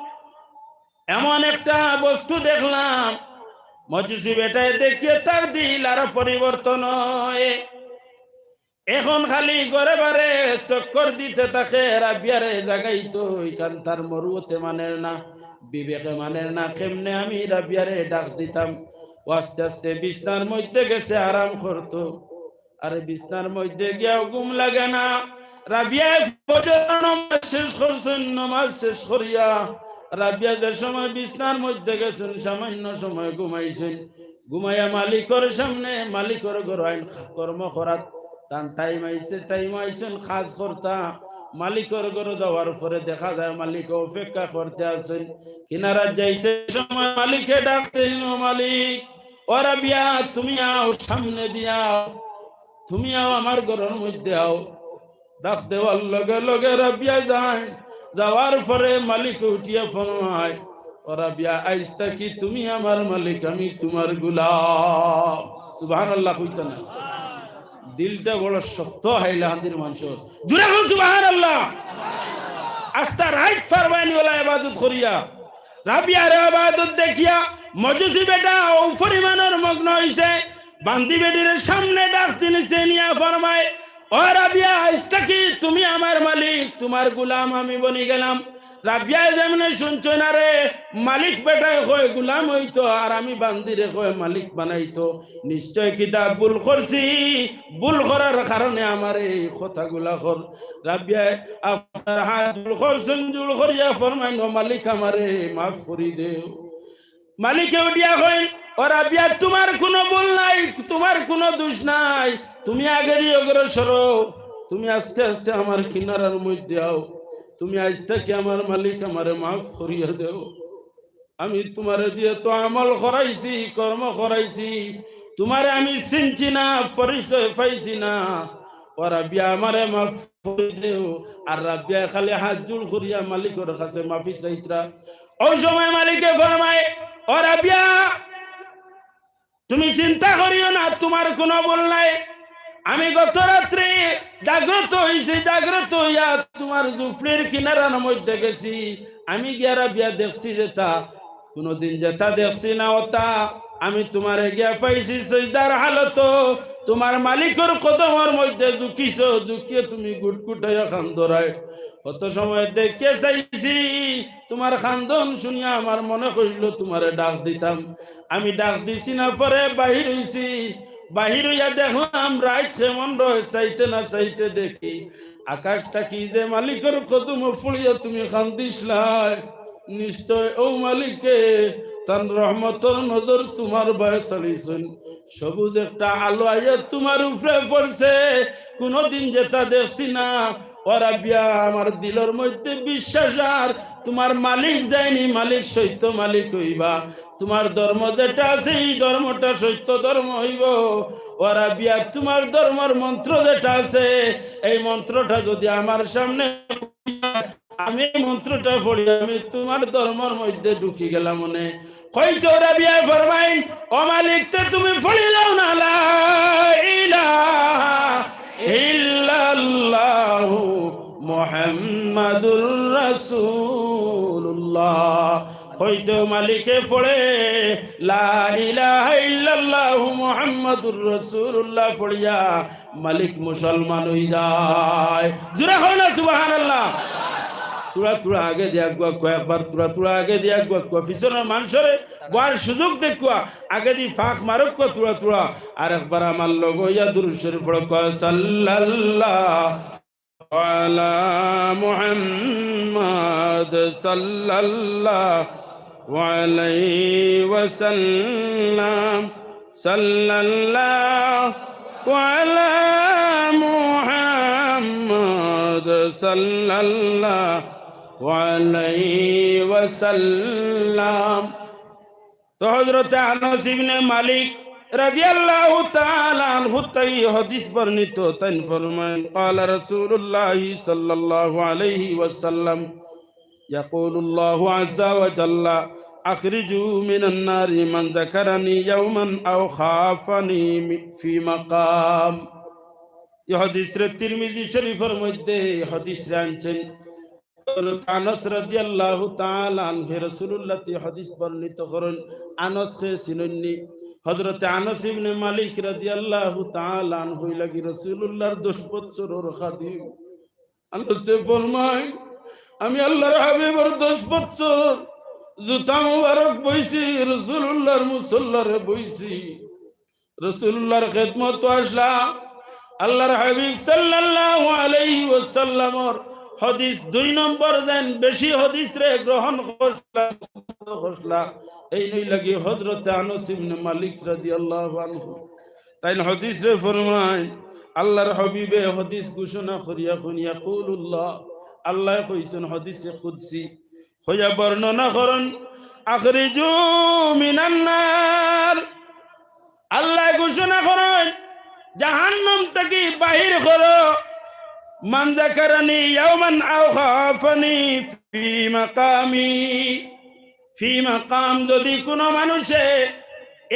এমন একটা বস্তু দেখলাম।" মজুসি বেটায় দেখিয়া তার দিল আরো পরিবর্তন অয়। এখন খালি ঘরে বারে চক্কর দিতে থাকে, রাবিয়ারে জাগাইতো, ইখান তার মরুয়তে মানের না, বিবেকে মানের না, কেমনে আমি রাবিয়ারে ডাক দিতাম। ও আস্তে আস্তে বিছনার মধ্যে গেছে আরাম করতো, আর বিছনার মধ্যে গিয়াও ঘুম লাগে না। রাবিয়ায় ফজর নমাজ শেষ করছইন, নমাজ শেষ করিয়া রাবিয়া যে সময় বিছনার মধ্যে গেছইন, সামান্য সময় ঘুমাইছইন। ঘুমাইয়া মালিকর সামনে, মালিকর ঘরো আইন কর্ম করাত, তান টাইম আইছে, টাইম আইছইন কাজ করতা। মালিকর ঘরো যাওয়ার পরে দেখা যায় মালিক অপেক্ষা করতে আছইন। কিনারাত যাইতে সময় মালিকে ডাক দেইন, "ও মালিক, ও রাবিয়া, তুমি আও, সামনে দিয়া আও, তুমি আও, আমার ঘরর মধ্যে আও।" ডাক দেওয়ার লগে লগে রাবিয়া যায়, যাওয়ার পরে মালিকে উঠিয়া ফরমায়, "ও রাবিয়া, আইজ থাকি তুমি আমার মালিক, আমি তুমার গুলাম।" সুবহানাল্লাহ কইতা না? দিলটা বড় শক্ত হাইলাকান্দির মানষর। জুরে কও সুবহানাল্লাহ। আস্তা রাইত ফারবায়নি অলা ইবাদত করিয়া। রাবিয়ার ইবাদত দেখিয়া মজুসি বেটা অউ পরিমাণর মগ্ন অইছে, বান্দি বেটিরে সামনে ডাক দিছে নিয়া ফরমায়, "ও রাবিয়া, আইজ থাকি তুমি আমার মালিক, তুমার গুলাম আমি বনি গেলাম।" রাবিয়ায় যেমনে শুনছইন, আরে মালিক বেটায় কয় গুলাম অইতো, আর আমি বান্দিরে কয় মালিক বানাইতো, নিশ্চয় কিতা ভুল করছি, ভুল করার কারণে আমারে এই কথাগুলা কর। রাবিয়ায় আপনার হাত জুড় করছইন, জুড় করিয়া ফরমাইন, "ও মালিক, আমারে মাফ করি দেও।" মালিকে উঠিয়া কইন, "ও রাবিয়া, তুমার কুনু ভুল নাই, তুমার কুনু দুষ নাই। তুমি আগেদি অগ্রসর অও, তুমি আস্তে আস্তে আমার কিনারার মধ্যে আও। তুমি আইজ থাকি আমার মালিক, আমারে মাফ করিয়া দেও।" আমি তুমারে দিয়া তো আমল করাইছি, কর্ম করাইছি, তুমারে আমি চিনছি না, পরিচয় পাইছি না। ও রাবিয়া, আমারে মাফ করি দেও। আর রাবিয়া খালি হাত জোড় করিয়া মালিকর কাছে মাফি চাইতরা। অউ সময় মালিকে ফরমায়, ও রাবিয়া, তুমি চিন্তা করিও না, তুমার কুনু ভুল নাই। আমি গত রাত্রে জাগ্রত অইছি, জাগ্রত অইয়া তুমার ঝুপড়ির কিনারার মধ্যে গেছি। আমি গিয়া রাবিয়া দেখছি যেটা, কুনুদিন যেটা দেখছি না ওটা। আমি তুমারে গিয়া পাইছি সইজদার হালতো, তুমার মালিকর কদমর মধ্যে ঝুকিছো, ঝুকিয়ে তুমি গুটগুটাইয়া কান্দরায়। কত সময় দেখিয়া চাইছি, তুমার কান্দন শুনিয়া আমার মনে কইলো তুমারে ডাক দিতাম। আমি ডাক দিছি না, পরে বাহির অইছি। বাহির অইয়া দেখলাম রাইত কেমন রয়, চাইতে না চাইতে দেখি আকাশ থাকি যে মালিকর কদমো পড়িয়া তুমি কান্দিছলায়, নিশ্চয় অউ মালিকে তান রহমতর নজর তুমার বায় ছাড়িছইন। সবুজ একটা আলো আইয়া তুমার উপরে পড়ছে, কুনুদিন যেটা দেখছি না। ও রাবিয়া, আমার দিলর মধ্যে বিশ্বাস, আর তুমার মালিক যায়নি, মালিক সত্য মালিক অইবা। তুমার ধর্ম যেটা আছে, ই ধর্মটা সত্য ধর্ম অইবো। ও রাবিয়া, তুমার ধর্মর মন্ত্র যেটা আছে, এই মন্ত্রটা যুদি আমার সামনে, আমি এই মন্ত্রটা পড়ি, আমি তুমার ধর্মর মধ্যে ঢুকি গেলাম অনে। কইতে রাবিয়ায় ফরমাইন, ও মালিক, তে তুমি পড়িলাও না, লা ইলাহা ইল্লাল্লাহু মুহাম্মাদুর রাসূলুল্লাহ। কইতে মালিকে পড়ে, লা ইলাহা ইল্লাল্লাহু মুহাম্মাদুর রাসূলুল্লাহ পড়িয়া মালিক মুসলমান অই যায়। জোরে কও না সুবহানাল্লাহ। থুড়া থুড়া আগে দিয়া আগুয়া আগুয়া, একবার থুড়া থুড়া আগে দিয়া আগুয়া আগুয়া, পিছনর মানষরে বওয়ার সুযোগ দেউক্কা, আগেদি ফাঁক মারউক্কা থুড়া থুড়া। আর একবার আমার লগে অইয়া দুরূদ শরীফ পড়উক্কা, সাল্লাল্লাহু আলা মুহাম্মাদ সাল্লাল্লাহু আলাইহি ওয়াসাল্লাম, সাল্লাল্লাহু আলা মুহাম্মাদ সাল্লাল্লাহু আলাইহি ওয়াসাল্লাম। তো হযরতে আনাস ইবনে মালিক রাদিয়াল্লাহু তাআলা আনহু থাকি হাদিস বর্ণিত, তাইন ফরমাইন, قال رسول الله صلى الله عليه وسلم، يقول الله عز وجل، أخرجوا من النار من ذكرني يوما أو خافني في مقام। এই হাদিসরে তিরমিজি শরীফর মধ্যে এই হাদিসরে আনছেন। হযরত আনাস রাদিয়াল্লাহু তাআলা আনহু রাসূলুল্লাহ থাকি হাদিস বর্ণিত করইন। আনাসরে চিনইননি? হযরতে আনাস ইবনে মালিক রাদিয়াল্লাহু তাআলা আনহু লাগি রাসূলুল্লাহর দশ বছরর খাদিম। আনাসে ফরমাইন, আমি আল্লাহর হাবিবর দশ বছর জুতা মুবারক বইছি, রাসূলুল্লাহর মুসল্লারে বইছি। রাসূলুল্লাহর খেদমতো আছলা। আল্লাহর হাবিব সাল্লাল্লাহু আলাইহি ওয়াসাল্লামর হাদিস দুই নম্বর যেন বেশি হাদিসরে গ্রহণ করছলা, করছলা। এইন লাগি হযরতে আনাস ইবনে মালিক রাদিয়াল্লাহু আনহু তাইন হাদিসরে ফরমাইন, আল্লাহর হাবিবে হাদিস ঘোষণা করিয়া কইন, ইয়াকুলুল্লাহ, আল্লায় কইছইন হাদিসে কুদসি, কইয়া বর্ণনা করইন, আখরিজু মিনান নার, আল্লায় ঘোষণা করইন, জাহান্নাম থাকি বাহির করো, মান যাকারানি ইয়াওমান আও খাফানি ফি মাকামি, ফি মাকাম, যুদি কুনু মানুষে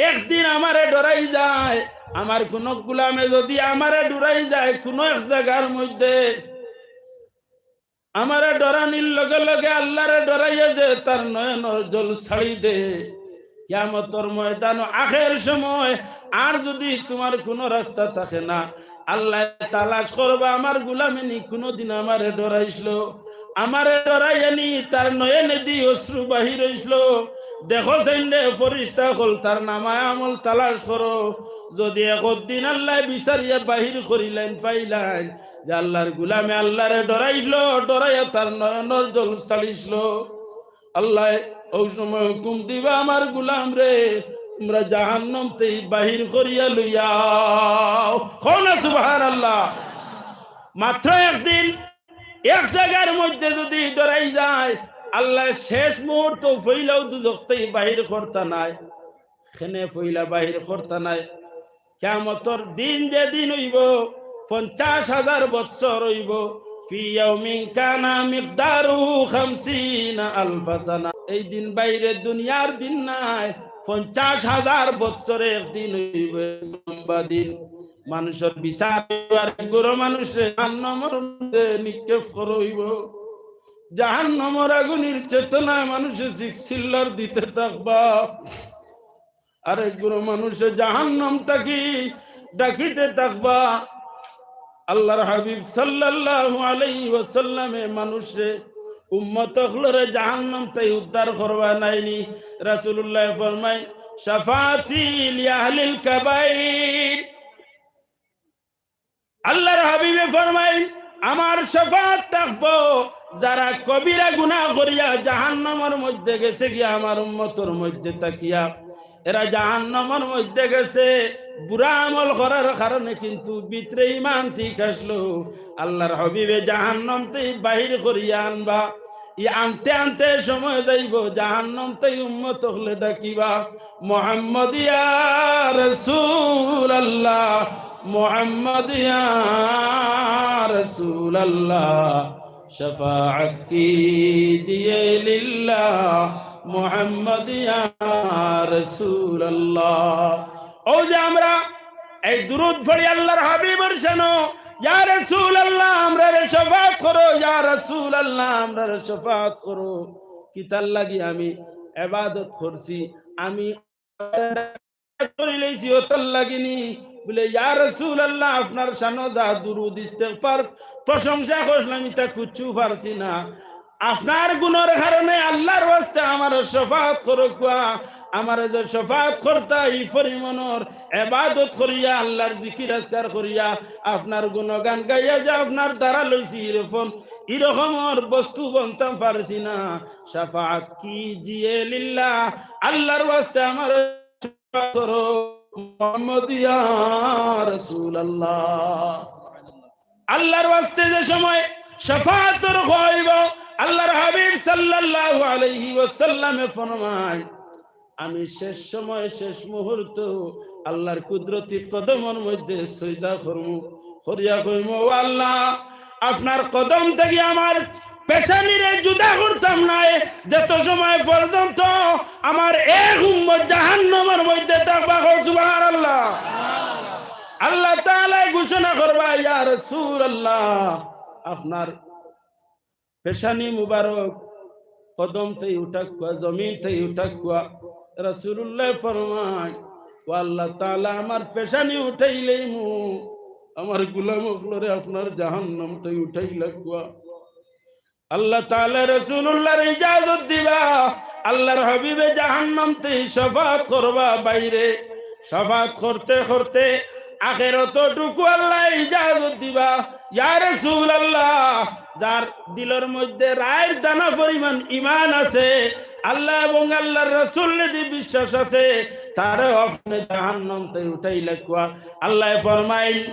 একদিন আমারে ডরাই যায়, আমার কুনু গুলামে যুদি আমারে ডরাই যায় কুনু এক জাগার মধ্যে, আমারে ডরানির লগে লগে আল্লারে ডরাইয়া যে তার নয়নর জল ছাড়ি দে, কিয়ামতর ময়দানো আখের সময় আর যুদি তুমার কুনু রাস্তা থাকে না, আল্লায় তালাশ করবা, আমার গুলামে নি কুনুদিন আমারে ডরাইছলো, আমারে ডরাইয়া নি তার নয়নেদি অশ্রু বাহির অইছলো। দেখো চাইন রে ফিরিস্তা অকল, তার নামায় আমল তালাশ করো। যুদি একদিন আল্লায় বিচারিয়া বাহির করিলাইন, পাইলাইন যে আল্লার গুলামে আল্লারে ডরাইছলো, ডরাইয়া তার নয়নর জল ছাড়িছলো, আল্লায় অউ সময় হুকুম দিবা, আমার গুলামরে তুমরা জাহান্নাম থাকি বাহির করিয়া লইয়াও। কও না সুবহানাল্লাহ। মাত্র একদিন এক জাগার মধ্যে যুদি ডরাই যায়, আল্লায় শেষ মুহূর্ত পইলাউ দুজখ থাকি বাহির করতা নায়। কেনে পইলা বাহির করতা নায়? কিয়ামতর দিন যেদিন অইবো, পঞ্চাশ হাজার বৎসর অইবো। ফি ইয়াউমিন কানা মিকদারুহু খামসিনা আলফা সানা। এই দিন বাইরে দুনিয়ার দিন নায়, পঞ্চাশ হাজার বৎসরে একদিন অইবো, লম্বা দিন। মানুষর বিচার অইবো, আর গুরু মানুষরে জাহান্নামর মধ্যে নিক্ষেপ করা অইবো। জাহান্নামর আগুনের চেতনায় মানুষে চিক চিল্লার দিতে থাকবা। আরেক গুরু মানুষে জাহান্নাম থাকি ডাকিতে থাকবা। আল্লাহর হাবিব সাল্লাল্লাহু আলাইহি ওয়াসাল্লামে মানুষরে, উম্মত অকলরে জাহান্নাম থাকি উদ্ধার করবা নায়নি। রাসূলুল্লায় ফরমাইন, "শাফাআতি লিআহলিল কাবাইর।" আল্লাহর হাবিবে ফরমাইন, "আমার শাফাআত থাকবো যারা কবিরা গুনাহ করিয়া জাহান্নামর মধ্যে গেছে গিয়া আমার উম্মতর মধ্যে থাকিয়া।" এরা জাহান্নামর মধ্যে গেছে, বুরা আমল করার কারণে কিন্তু ভিতরে ইমান ঠিক আসলো। আল্লাহর হাবিবে জাহান্নাম থাকি বাহির করিয়া আনবা। ই আনতে আনতে সময় যাইবো, জাহান্নাম থাকি উম্মত অকলে ডাকিবা, "মুহাম্মদ ইয়া রাসূলুল্লাহ, মুহাম্মদ ইয়া রাসূলুল্লাহ।" শাফাআত কিজিয়ে লিল্লাহ, মুহাম্মদ ইয়া রাসূলুল্লাহ। অউ যে আমরা এই দুরূদ পড়ি আল্লাহর হাবিবর শানো, "ইয়া রাসূলুল্লাহ, আমরারে শাফাআত করো, ইয়া রাসূলুল্লাহ, আমরারে শাফাআত করো।" কিতার লাগি? আমি ইবাদত করছি, আমি করি লইছি, অতার লাগি নি। বলে, "ইয়া রাসূলুল্লাহ, আপনার শানো যা দুরূদ ইস্তেগফার প্রশংসা করলাম, ইতা কুচ্ছু পারছি না। আপনার গুণর কারণে আল্লাহর ওয়াস্তে আমারে শাফাআত করউক্কা, আমারে যে শাফাআত করতা, ই পরিমাণর ইবাদত করিয়া, আল্লাহর জিকির আজকার করিয়া, আপনার গুণগান গাইয়া যে আপনার দ্বারা লইছি, ইরকম, ইরকমর বস্তু বনতাম পারছি না। শাফাআত কিজিয়ে লিল্লাহ, আল্লাহর ওয়াস্তে আমারে করো, মুহাম্মদ ইয়া রাসূলুল্লাহ।" আল্লাহর ওয়াস্তে যে সময় শাফাআতর কওয়া অইবো, আল্লাহর হাবিব সাল্লাল্লাহু আলাইহি ওয়াসাল্লামে ফরমায়, আমি শেষ সময়, শেষ মুহূর্ত আল্লাহর কুদরতি কদমর মধ্যে সজদা করমু, করিয়া কইমু, "ও আল্লাহ, আপনার কদম থাকি আমার পেশানিরে জুদা করতাম নায়, যত সময় পর্যন্ত আমার এক উম্মত জাহান্নামর মধ্যে থাকবা।" কও সুবহানাল্লাহ। আল্লাহ তাআলায় ঘোষণা করবা, "ইয়া রাসূলুল্লাহ, আপনার পেশানি মুবারক কদম থাকি উঠাউক্কা, জমিন থাকি উঠাউক্কা।" রাসূলুল্লায় ফরমাইন, "ও আল্লাহ তাআলা, আমার পেশানি উঠাইলাইমু, আমার গুলাম অকলরে আপনার জাহান্নাম থাকি উঠাইলাউক্কা।" আল্লাহ তাআলায় রাসূলুল্লাহরে ইজাজত দিবা, আল্লাহর হাবিবে জাহান্নাম থাকি শাফাআত করবা বাইরে। শাফাআত করতে করতে আখেরাতো ঢুকু আল্লায় ইজাজত দিবা। ইয়া রাসূলুল্লাহ, যার দিলর মধ্যে রাইর দানা পরিমাণ ঈমান আছে, আল্লাহ এবং আল্লাহর রাসূলরে দি বিশ্বাস আছে, তারেও আপনে জাহান্নাম থাকি উঠাইলাউক্কা। আল্লায় ফরমাইন,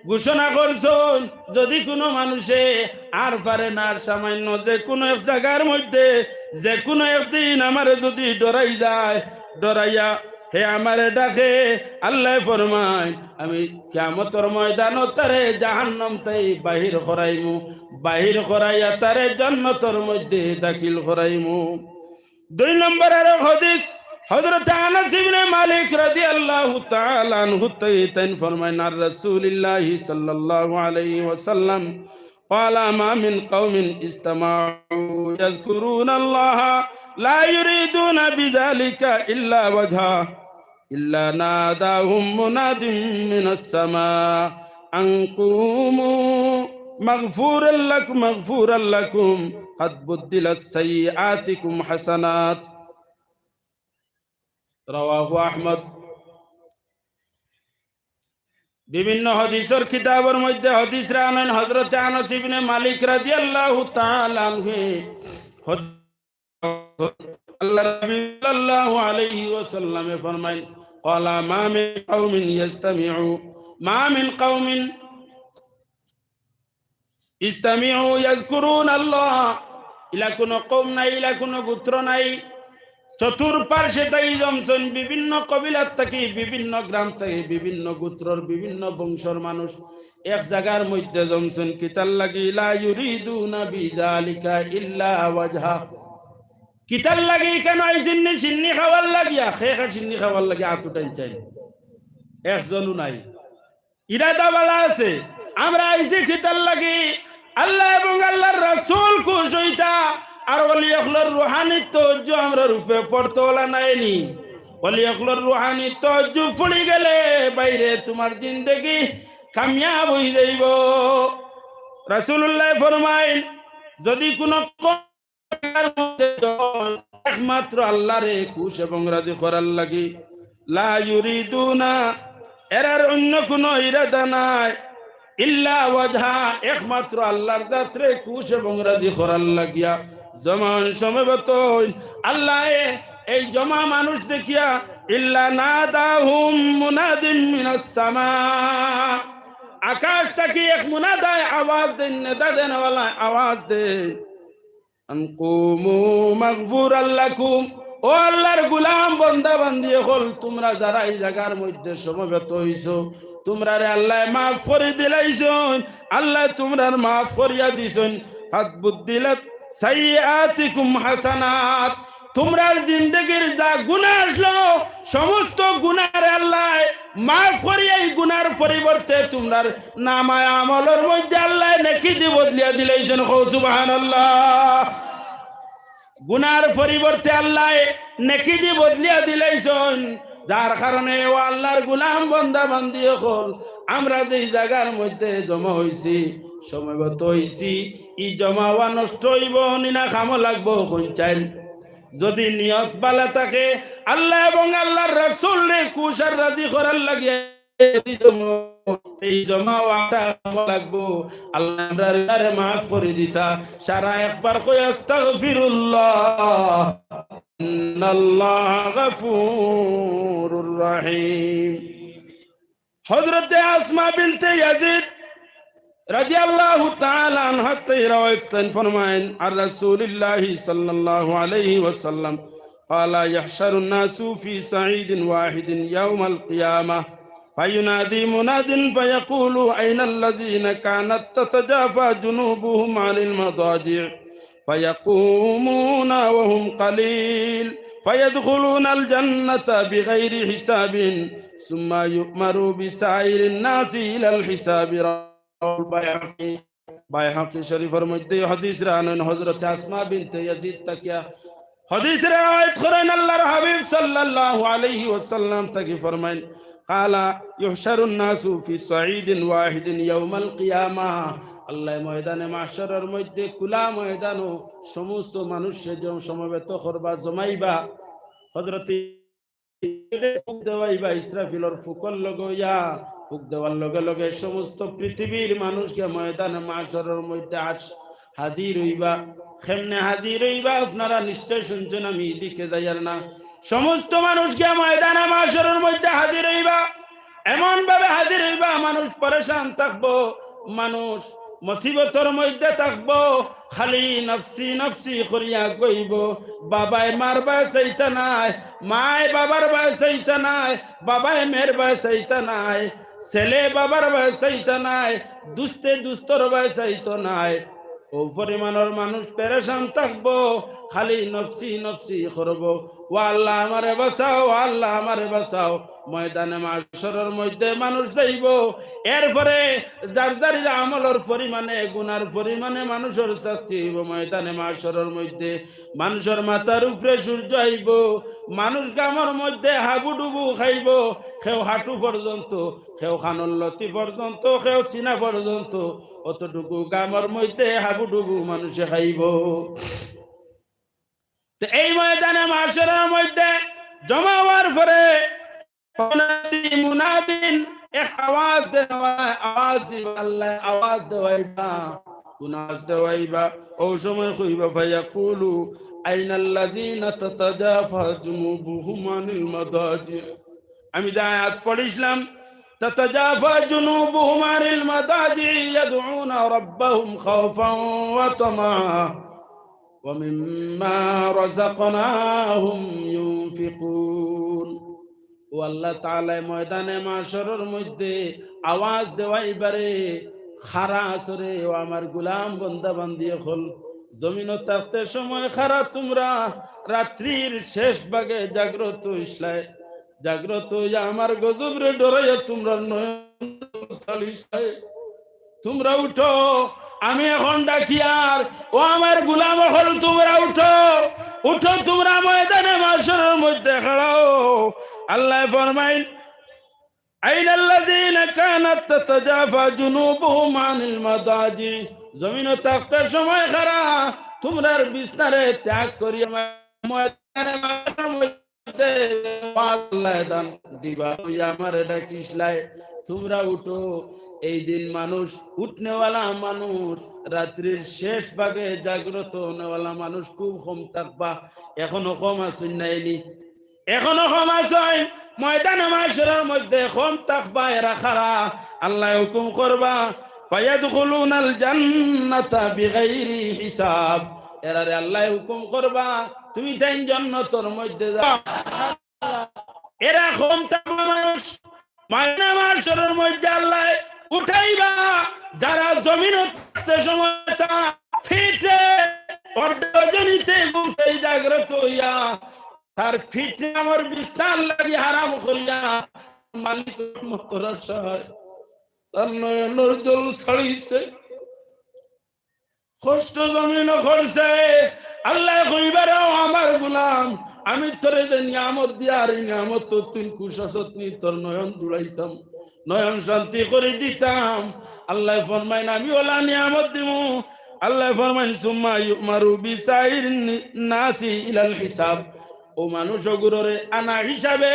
ঘোষণা করছইন, যুদি কুনু মানুষে আর পারে না, আর সামান্য যে কুনু এক জাগার মধ্যে যে কুনু একদিন আমারে যুদি ডরাই যায়, ডরাইয়া হে আমারে ডাকে, আল্লায় ফরমাইন, আমি কিয়ামতর ময়দানো তারে জাহান্নাম থাকি বাহির করাইমু, বাহির করাইয়া তারে জান্নাতর মধ্যে দাখিল করাইমু। দুই নম্বর আরো হাদিস, হযরত আনাস ইবনে মালিক রাদিয়াল্লাহু তাআলা আনহু তাইন ফরমাইন, আর রাসূলিল্লাহি সাল্লাল্লাহু আলাইহি ওয়াসাল্লাম قال: ما من قوم اجتمعوا يذكرون الله لا يريدون بذلك إلا وجهه إلا ناداهم مناد من السماء أن قوموا مغفورا لكم، مغفورا لكم، قد بدلت سيئاتكم حسنات। رواه أحمد। বিভিন্ন হাদিসর কিতাবর মধ্যে হাদিসরা আনইন, হযরত আনাস ইবনে মালিক রাদিয়াল্লাহু তাআলা আনহু, আল্লাহর নবী সাল্লাল্লাহু আলাইহি ওয়াসাল্লামে ফরমাইন, قال: ما من قوم يجتمع، ما من قوم اجتمعوا يذكرون الله ইলা কুনু কওম নাই, ইলা কুনু গোত্র নাই। চতুর্পার্শ্বে তাই জমছইন, বিভিন্ন কবিলার থাকি, বিভিন্ন গ্রাম থাকি, বিভিন্ন গোত্রর, বিভিন্ন বংশর মানুষ এক জাগার মধ্যে জমছইন। কিতার লাগি? লা ইউরিদুনা বিযালিকা ইল্লা ওয়াজহা। কিতার লাগি? কেনে আইছইন নি? শিন্নি খাওয়ার লাগিয়া। খে খে শিন্নি খাওয়ার লাগি আত উঠাইন চাইন, একজনও নাই। ইরাদা বালা আছে। আমরা আইছি কিতার লাগি? আল্লাহ এবং আল্লাহর রাসূল খুশ অইতা। আর ওলি অকলর রুহানি তাওয়াজ্জু আমরার উপরে পড়তো অলা নায় নি? ওলি অকলর রুহানি তাওয়াজ্জু পড়ি গেলে, ভাইরে, তুমার জিন্দেগি কামিয়াব অই যাইবো। রাসূলুল্লায় ফরমাইন, যুদি কুনু একমাত্র আল্লাহরে খুশ এবং রাজি করার লাগি, লা ইউরিদুনা, এরার অইন্য কুনু ইরাদা নাই, ইল্লা ওয়াজহা, একমাত্র আল্লাহর জাতরে খুশ এবং রাজি করার লাগিয়া জমা অইন, সমবেত অইন। আল্লায় এই জমা মানুষ দেখিয়া, ইল্লা নাদাহুম মুনাদিম মিনাস সামা, আকাশ থাকি এক মুনাদায় আওয়াজ দেইন, নেদা দেনওয়ালায় আওয়াজ দেইন, আন কুমু মাগফুরাল লাকুম, ও আল্লাহর গুলাম, বান্দা বান্দি অকল, তুমরা যারা ই জাগার মধ্যে সমবেত অইছো, তুমরারে আল্লায় মাফ করি দিলাইছইন, আল্লায় তুমরার মাফ করিয়া দিছইন। কাদ বুদ্দিলাত সাইয়্যাতিকুম হাসানাত, তুমরার জিন্দেগির যা গুনা আছলো, সমস্ত গুনারে আল্লায় মাফ করিয়া ই গুনার পরিবর্তে তুমরার নামায়ে আমলর মধ্যে আল্লায় নেকি দি বদলিয়া দিলাইছইন। কও সুবহানাল্লাহ। গুনার পরিবর্তে আল্লায় নেকি দি বদলিয়া দিলাইছইন, যার কারণে ও আল্লাহর গুলাম, বান্দা বান্দি অকল, আমরা যেই জাগার মধ্যে জমা অইছি, সমবেত অইছি, ই জমা অওয়া নষ্ট অইবো নি না কামো লাগবো? কইন চাইন। যুদি নিয়ত বালা থাকে, আল্লাহ এবং আল্লাহর রাসূলরে খুশ আর রাজি করার লাগিয়া, এই জমা অওয়াটা কামো লাগবো। আল্লাহ আমরারে মাফ করি দিতা। সারা একবার কই, আস্তাগফিরুল্লাহ, ইন্নাল্লাহা গাফুরুর রাহিম। হযরতে আসমা বিনতে ইয়াজিদ রাদিয়াল্লাহু তাআলা আনহা তে রেওয়ায়েত করইন, ফরমাইন, আর রাসূলুল্লাহি সাল্লাল্লাহু আলাইহি ওয়াসাল্লাম قال: يحشر الناس في صعيد واحد يوم القيامة، فينادي مناد فيقول: أين الذين كانت تتجافى جنوبهم عن المضاجع؟ فيقومون وهم قليل، فيدخلون الجنة بغير حساب، ثم يؤمر بسائر الناس إلى الحساب. رواه البيهقي. বাইহাকি শরীফর মধ্যে এই হাদিস রানন হযরত আসমা বিনতে ইয়াজিদ থাকিয়া। হাদিস রেওয়ায়েত করইন আল্লাহর হাবিব সাল্লাল্লাহু আলাইহি ওয়াসাল্লাম থাকি, ফরমাইন, قال: يحشر الناس في صعيد واحد يوم القيامة। আল্লাহ ময়দানে মাহশরর মধ্যে খোলা ময়দানো সমস্ত মানুষরে জ-, সমবেত করবা, জমাইবা। হযরত ফুক দেওয়াইবা ইসরাফিলর ফুকর লগে অইয়া, ফুক দেওয়ার লগে লগে সমস্ত পৃথিবীর মানুষ গিয়া ময়দানে মাহশরর মধ্যে আস-, হাজির অইবা। কেমনে হাজির অইবা? আপনারা নিশ্চয় শুনছেন, আমি এদিকে যাইয়ার না। সমস্ত মানুষ গিয়া ময়দানে মাহশরর মধ্যে হাজির অইবা। এমন ভাবে হাজির অইবা, মানুষ পরেশান থাকবো, মানুষ মুসিবতর মধ্যে থাকবো, খালি নফসি নফসি করিয়া গইবো। বাবায় মার বায় চাইতা নায়, মায় বাবার বায় চাইতা নায়, বাবায় মেয়ের বায় চাইতা নায়, ছেলে বাবার বায় চাইতা নায়, দুস্তে দুস্তর বায় চাইতো নায়। ও পরিমাণর মানুষ পেরেশান থাকবো, খালি নফসি নফসি করবো, "ও আল্লাহ আমারে বাঁচাও, ও আল্লাহ আমারে বাঁচাও।" ময়দানে মাহশরর মধ্যে মানুষ যাইবো, এরপরে যার যার আমলর পরিমাণে, গুনার পরিমাণে মানুষর শাস্তি অইবো। ময়দানে মাহশরর মধ্যে মানুষর মাথার উপরে সূর্য আইবো, মানুষ ঘামর মধ্যে হাবুডুবু খাইবো, কেউ হাঁটু পর্যন্ত, কেউ কানর লতি পর্যন্ত, কেউ সিনা পর্যন্ত, অতটুকু ঘামর মধ্যে হাবুডুবু মানুষে খাইবো। তো এই ময়দানে মাহশরর মধ্যে জমা অওয়ার পরে মুনাদি মুনাদিন, এক আওয়াজ দেওয়া, আওয়াজ দিবা, আল্লাহ আওয়াজ দেওয়াইবা। কোন আওয়াজ দেওয়াইবা? ও সময় কইবা, "ফায়াকুলু আইনাল্লাযীনা তাতাজাফা জুনুবুহুম আনিল মাদাজি।" আমি যে আয়াত পড়ছিলাম, "তাতাজাফা জুনুবুহুম আনিল মাদাজি ইয়াদউনা রাব্বাহুম খাওফান ওয়া তামাআ।" ومما رزقناهم ينفقون। ও আল্লাহ তাআলায় ময়দানে মাশরর মধ্যে আওয়াজ দেওয়াইবারে, খাড়া আছো রে, ও আমার গোলাম বন্দা বান্দি অকল, জমিনো থাকতে সময় খাড়া তুমরা, রাত্রির শেষ ভাগে জাগ্রত অইছলায়, জাগ্রত অইয়া আমার গজবরে ডরাইয়া তুমরার নয়ন ছাড়িছলায়। তুমরা উঠো, আমি এখন ডাকিয়ার, ও আমার গোলাম অকল, তুমরা উঠো, উঠো, তুমরা ময়দানে মাশরর মধ্যে খাড়াও। আল্লায় ফরমাইন, أين الذين كانت تتجافى جنوبهم عن المضاجع। জমিনো থাকতে সময় খাড়া, তুমরার বিছনারে ত্যাগ করিয়া ময়দানে মাশরর মধ্যে আল্লায় দান দিবা, ওই আমারে ডাকিছলায়, তুমরা উঠো। এই দিন মানুষ উঠনেওয়ালা মানুষ, রাত্রির শেষ ভাগে জাগ্রত অনেওয়ালা মানুষ খুব কম থাকবা। এখনো কম আছইন নাইনি? এখনো কম আছইন। ময়দানে মাশরর মধ্যে কম থাকবা, এরা খাড়া। আল্লায় হুকুম করবা, فيدخلون الجنة بغير حساب। এরারে আল্লায় হুকুম করবা, তুমি তাইন জন্নতর মধ্যে যাও। এরা কম থাকবা মানুষ, ময়দানে মাশরর মধ্যে আল্লায় উঠাইবা, যারা জমিনো থাকতে সময় তার পিঠে অর্ধ রজনীতে ঘুম থাকি জাগ্রত অইয়া, তার পিঠে আমার বিছনার লাগি হারাম করিয়া, মালিক রহমতর আশায় তার নয়নর জল ছাড়িছে। কষ্ট জমিনো করছে। আল্লায় কইবা রে, ও আমার গোলাম, আমি তোরে যে নিয়ামত দিয়ার, এই নিয়ামতো তুই খুশ আছত নি, তোর নয়ন জুড়াইতাম, নয়ন শান্তি করি দিতাম। আল্লায় ফরমাইন, আমি অলা নিয়ামত দিমু। আল্লায় ফরমাইন, ثم يؤمر بسائر الناس إلى الحساب। ও মানুষ অগুরে আনা হিসাবে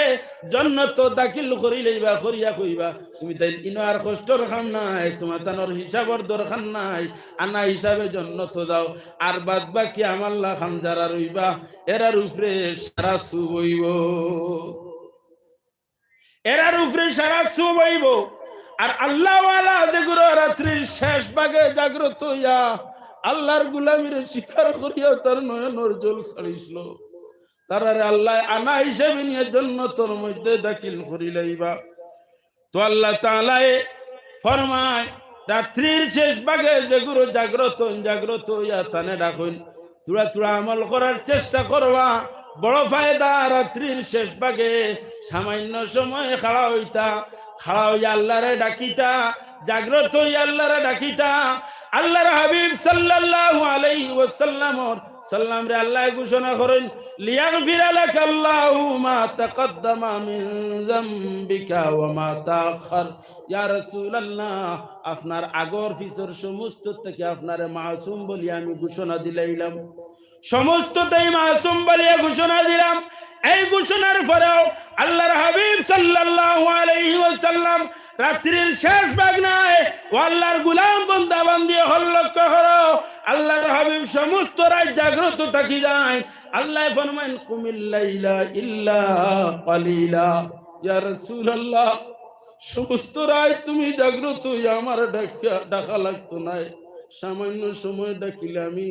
জন্নতো দাখিল করি লইবা, করিয়া কইবা, তুমি তাইন ইনো আর কষ্টর কাম নাই, তুমার তানর হিসাবর দরকার নাই, আনা হিসাবে জন্নতো যাও। আর বাদ বাকি আমলনামা যারার অইবা, এরার উপরে সারা সুব অইবো। এরার উপরে সারা সুব অইবো। আর আল্লাহওয়ালা যেগুরে রাত্রির শেষ ভাগে জাগ্রত অইয়া আল্লাহর গোলামিরে স্বীকার করিয়া তার নয়নর জল ছাড়িছিল, তারারে আল্লায় আনা হিসাবে নিয়া জন্নতর মধ্যে দাখিল করি লইবা। তো আল্লাহ তাআলায় ফরমায়, রাত্রির শেষ ভাগে যেগুরে জাগ্রত অইন, জাগ্রত অইয়া তানে ডাকইন, থুড়া থুড়া আমল করার চেষ্টা করবা, বড় ফায়দা। রাত্রির শেষ ভাগে সামান্য সময় খাড়া অইতা, খাড়া অইয়া আল্লাহরে ডাকিতা, জাগ্রত অইয়া আল্লাহরে ডাকিতা। আল্লাহর হাবিব সাল্লাল্লাহু আলাইহি ওয়াসাল্লামর, সাল্লামরে আল্লায় ঘোষণা করইন, ليغفر لك الله ما تقدم من ذنبك وما تأخر। ইয়া রাসূলুল্লাহ, আপনার আগর পিছর সমস্ত থাকি আপনারে মাসুম বলিয়া আমি ঘোষণা দিলাইলাম, সমস্ত থাকি মাসুম বলিয়া ঘোষণা দিলাম। এই ঘোষণার পরেও আল্লাহর হাবিব সাল্লাল্লাহু আলাইহি ওয়াসাল্লাম রাত্রির শেষ ভাগ নাই, ও আল্লাহর গোলাম বন্দা বান্দি অকল লক্ষ্য করো, আল্লাহর হাবিব সমস্ত রাইত জাগ্রত থাকি যাইন। আল্লায় ফরমাইন, قم الليل إلا قليلا। ইয়া রাসূলুল্লাহ, সমস্ত রাইত তুমি জাগ্রত অইয়া আমারে ডাকা, ডাকা লাগতো নায়, সামান্য সময় ডাকিলে আমি,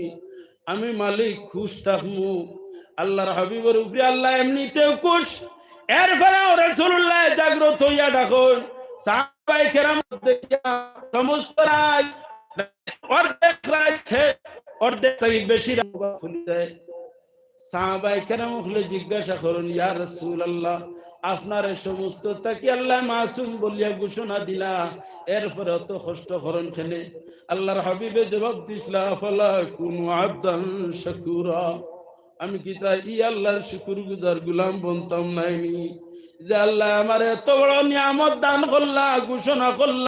আমি মালিক খুশ থাকমু। আল্লাহর হাবিবর উপরে আল্লাহ এমনিতেও খুশ, এরপরেও রাসূলুল্লাহ জাগ্রত অইয়া ডাকইন। সাহাবায়ে কেরাম দেখিয়া সমস্ত রাইত, অর্ধেক রাইত শেষ, অর্ধেক থাকি বেশি রাইত খুলি যায়। সাহাবায়ে কেরাম অকলে জিজ্ঞাসা করইন, ইয়া রাসূলুল্লাহ, আপনারে সমস্ত থাকি আল্লায় মাসুম বলিয়া ঘোষণা দিলা, এরপরে অত কষ্ট করইন কেনে? আল্লাহর হাবিবে জবাব দিছলা, أفلا أكون عبدا شكورا। আমি কিতা ই আল্লাহর শুকুরগুজার গোলাম বনতাম নায়নি, যে আল্লায় আমারে এত বড় নিয়ামত দান করলা, ঘোষণা করলা,